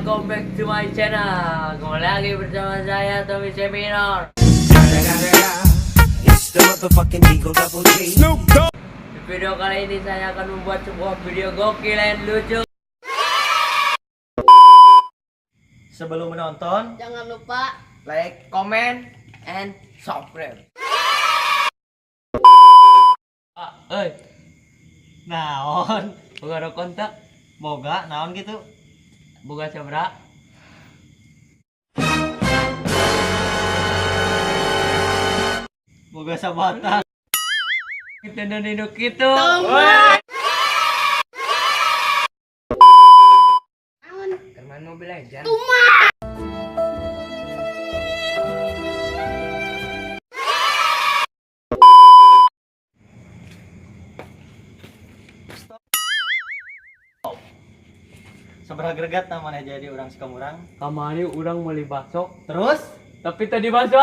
Welcome back to my channel. Kembali lagi bersama saya Tommy Seminar. It's the motherfucking Eagle Double G. Snoop Dogg. Di video kali ini saya akan membuat sebuah video gokil dan lucu. Sebelum menonton, jangan lupa like, comment, and subscribe. Ah, naon, boga kontak, boga naon gitu, boga sabra, boga sabatan, kita ninduk gitu. Teman Mobile Legends. Sabaraha greget namanya jadi orang Cikamurang. Kamari urang meuli bakso, terus tapi tadi bakso.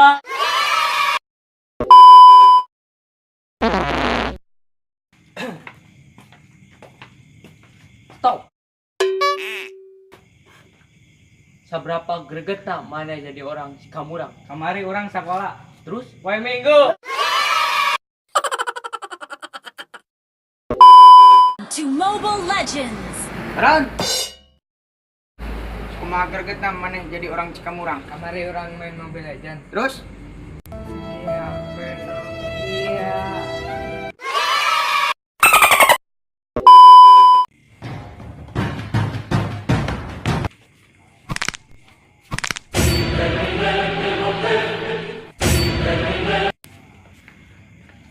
Stop. Seberapa greget mana jadi orang Cikamurang? Kamari orang sekolah. Terus poe Minggu. To Mobile Legends. Ron. Kumaha gregetna maneh jadi orang Cikamurang? Kamari orang main Mobile Legends. Terus? Iya, iya.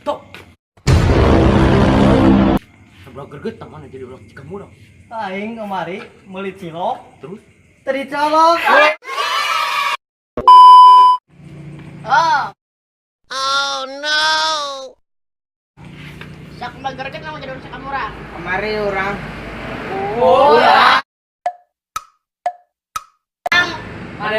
Stop. Seberapa greget mana jadi orang Cikamurang? Aing kemari meuli cilok, terus tadi colok. Oh. Oh no. Sak greget nama jadi orang Cikamurang. Kemari orang. Oh. Mana